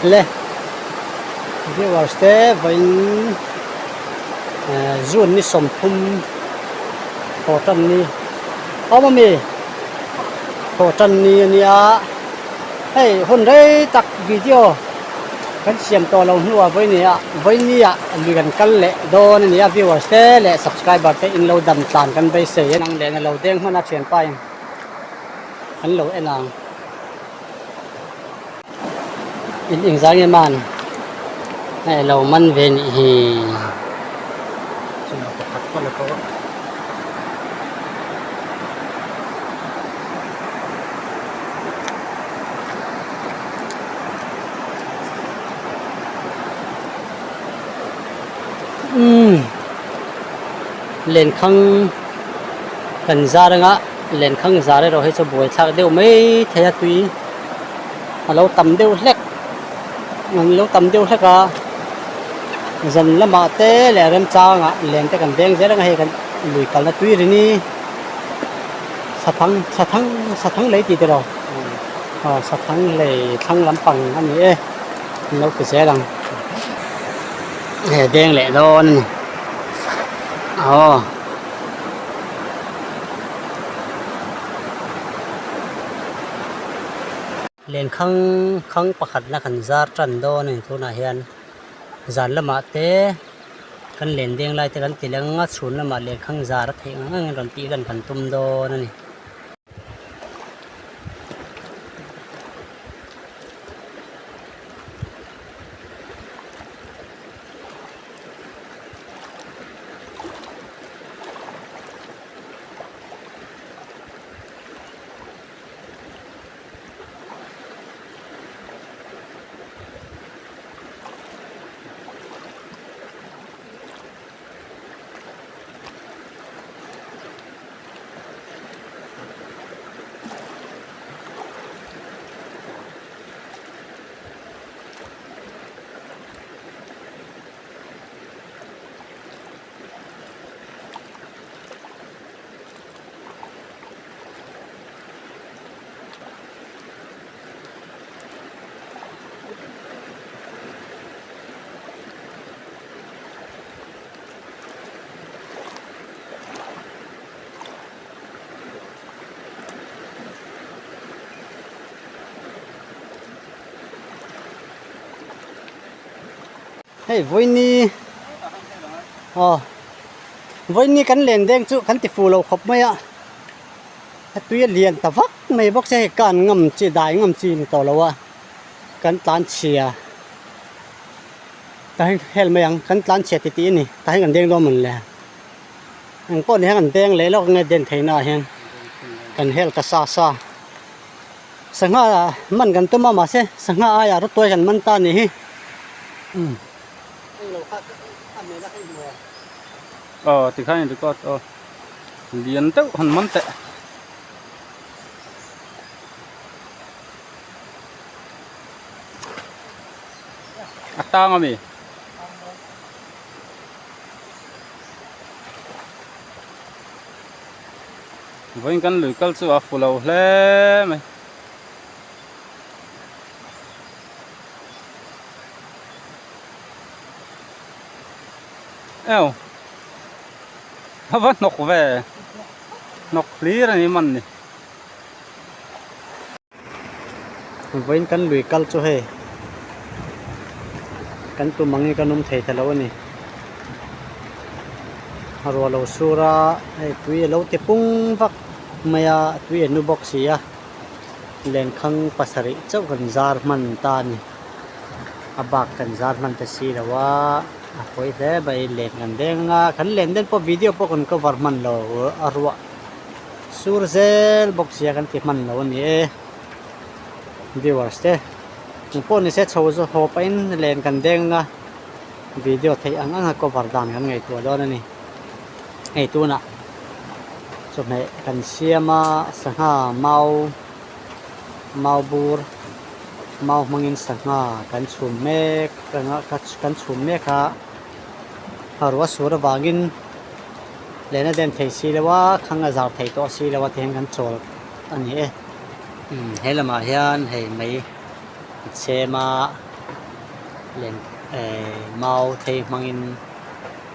Le viewers te vawiin June ni 30 thaw tan ni awm ami thaw tan ni a nia hei hun rei tak video kan siam tawh lo hnuah vawinia vawinia lui kan kal leh dawn a nia viewers te leh subscriber te in lo dam tlan kan beisei a nang leh na lo deng hman a thianpa in an lo en ang. In engzah nge man hei lo man ve nih hi. Umm lenkhang kan zar anga lenkhang zar erawh hi chu buaithlak deuh mai thei a tui. A lo tam deuh hlek an lo tam deuh hlek a zan lamah te leh remchangah len te kan veng zel ang a hei kan lui kalna tui ri ni sathang sathang sathang lei tih tiraw aw sathang lei thlang lampang a ni e an lo ti zel ang hei deng leh dawn a ni aw. Lenkhang khang pakhat na kan zar tan dawn a ni tunah hian zan lamah te kan len deng lai te kan ti leng a chhun lamah lenkhang zar a theih ang angin rawn tih lan kan tum dawn a ni. Hei vawiini aw vawiini kan len deng chu kan ti fu lo khawp mai a a tui a lian ta vak mai bawk se hei kan ngam chi dai ngam chi ni tawh lo a kan tlan chhia tah hian hel mai ang kan tlan chhia titih a ni tah hian kan deng dawn mawn le engpawh ni hian kan deng leh lawk nge den theihna ah hian kan hel ta sa sa. Sangha man kan tum a mahse sangha aiah rawtuai kan man ta a nih hi. Umm. Aw tikhan in record aw lian deuh han man teh. A tang ami. Vawiin kan lui kal chu a fu lo hle mai. Eo a va hnawk ve hnawk hlir a ni man ni. Vawiin kan lui kal chu hei kan tum angin kan awm thei ta lo a ni a ruah lo sur a hei tui a lo ti pung vak mai a tui a nu bawk si a lenkhang pasarih chauh kan zar hman ta a ni a bak kan zar hman ta si lo a a pawi hle mai len kan deng a kan len den pawh video pawh kan cover hman lo a ruah. Sur zel bawk sia kan ti hman lo a ni e viewers te engpawh ni se chho chu haw pahin len kan deng a video theih ang ang a cover dan kan ngaihtuah dawn a ni hei tunah chawhmeh kan siam a sangha mau mau bur mau hmangin sangha kan chhum mek kan chhum mek a a ruah sur avangin. Len a den thei si lo a, khang a zar thei tawh si lo a tihian kan chawl a ni e. Umm he lamah hian hei mai a chhem a. Len eh mau thei hmangin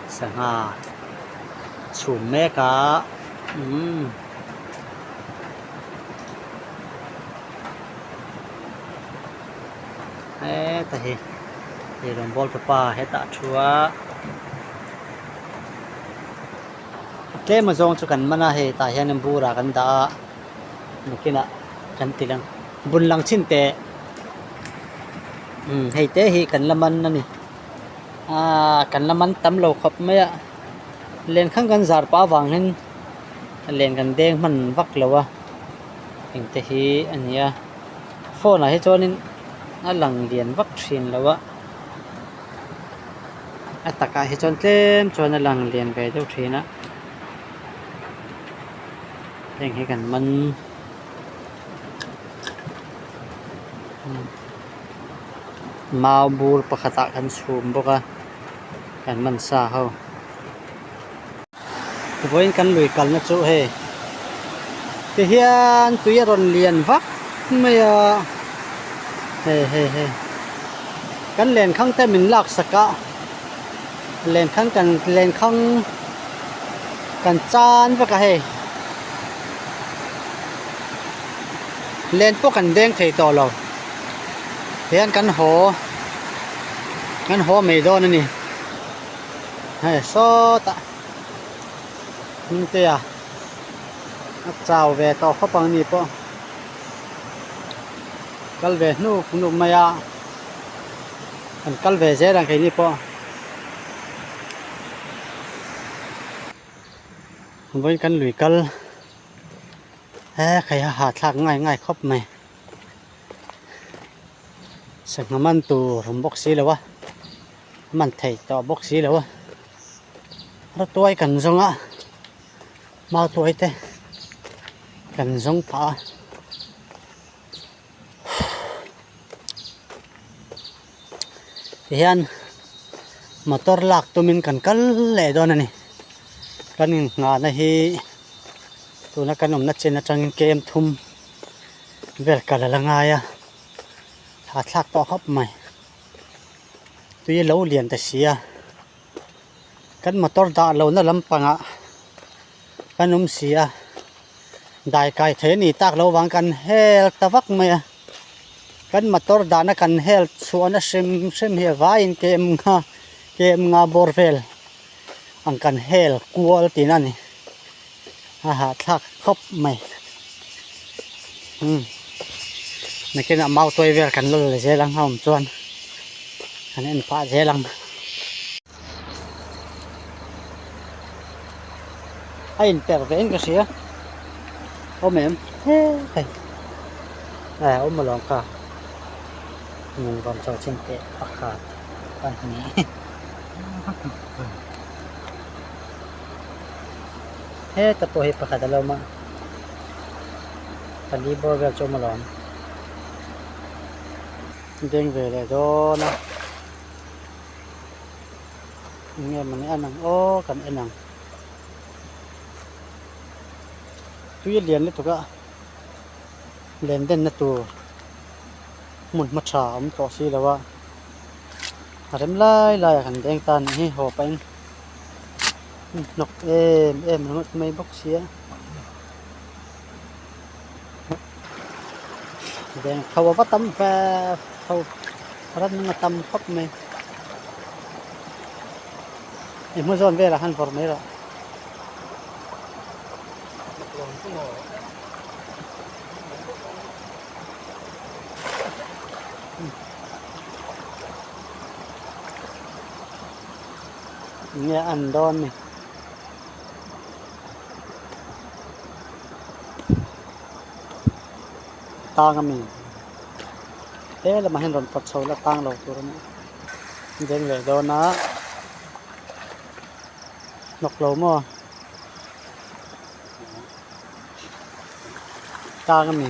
sangha chhum mek a umm. Heta hi eirawngbawl tupa hetah a thu a tlem azawng chu kan man a hei tah hian burah kan dah a nakinah kan ti lang bun lang chin teh umm hei te hi kan la man a ni aaa kan la man tam lo khawp mai a lenkhang kan zar pah avang hian len kan deng hman vak lo a engte hi a ni a phone ah hi chuanin a lang lian vak thin lo a a takah hi chuan tlem chuan a lang lian ve deuh thin a heng hi kan man mau bur pakhatah kan chhum bawk a kan man sa ho. Vawiin kan lui kalna chu hei tihian tui a rawn lian vak mai a hei hei hei kan lenkhang te min lak sak a lenkhang kan lenkhang kan chan vek a hei len pawh kan deng thei tawh lo tihian kan haw kan haw mai dawn a ni. Hei sawtah Hmingtea a chau ve tawh khawp ang ni pawh kal ve hnuk hnuk mai a kan kal ve zel ang keini pawh vawiin kan lui kal he khai a hahthlak ngai ngai khawp mai. Sangha man tur awm bawk si lo a man thei tawh bawk si lo a rawtuai kan zawng a mautuai te kan zawng phah a tihian motor lak tumin kan kal leh dawn a ni kan innghahna hi tuna kan awmna chin atangin kem thum vel kal a la ngai a tha thlak tawh khawp mai tui a lo lian ta si a kan motor dah lohna lampangah kan awm si a dai kai thei a ni tak loh vang kan hel ta vak mai a kan motor dahna kan hel chhuahna hrim hrim hi a vaiin kem nga kem nga bawr vel ang kan hel kual tihna a ni. A hahthlak khawp mai umm nakinah mau tuai vel kan la la zel ang a awm chuan kan en pah zel ang a in perh ve in ka hria awm em he hei a awm alawm kha min rawn chaw chin teh pakhat pahnih. Heta pawh hi pakhat a lo awm a pali bawr vel chu a awm alawm deng ve leh dawn a eng nge mawni a nang aw kan en ang tui a lian lutuk a len denna tur hmun hma tha a awm tawh si lo a a rem lai lai ah kan deng ta a nih hi haw pahin. Hnawk em em ringawt mai bawk sia veng tho a va tam ve tho ram a tam khawp mai i hmu zawn velah khan vawrh mai rawh. Nge an dawn ni tang ami he lamah hian rawn pawt chho la tang lo tur a nia deng leh dawn a hnawk lo maw tang ami.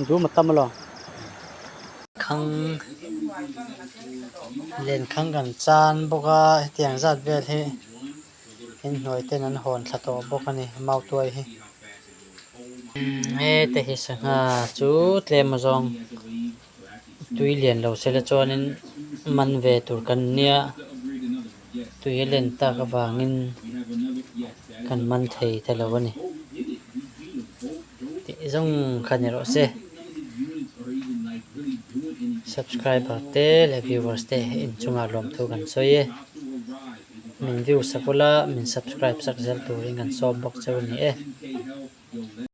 Dum a tam alawm khang lenkhang kan chan bawk a hetiang zat vel hi inhnuai ten an hawn thla tawh bawk a ni mautuai hi. Hete hi sangha chu tlem azawng tui lian lo sela chuanin man ve tur kan nia tui a len tak avangin kan man thei ta lo a ni tih zawng kha ni rawh se subscriber te leh viewers te inchungah lawmthu kan sawi e. Min view sak ula, min subscribe sak zel turin kan sawm bawk cheu a ni e.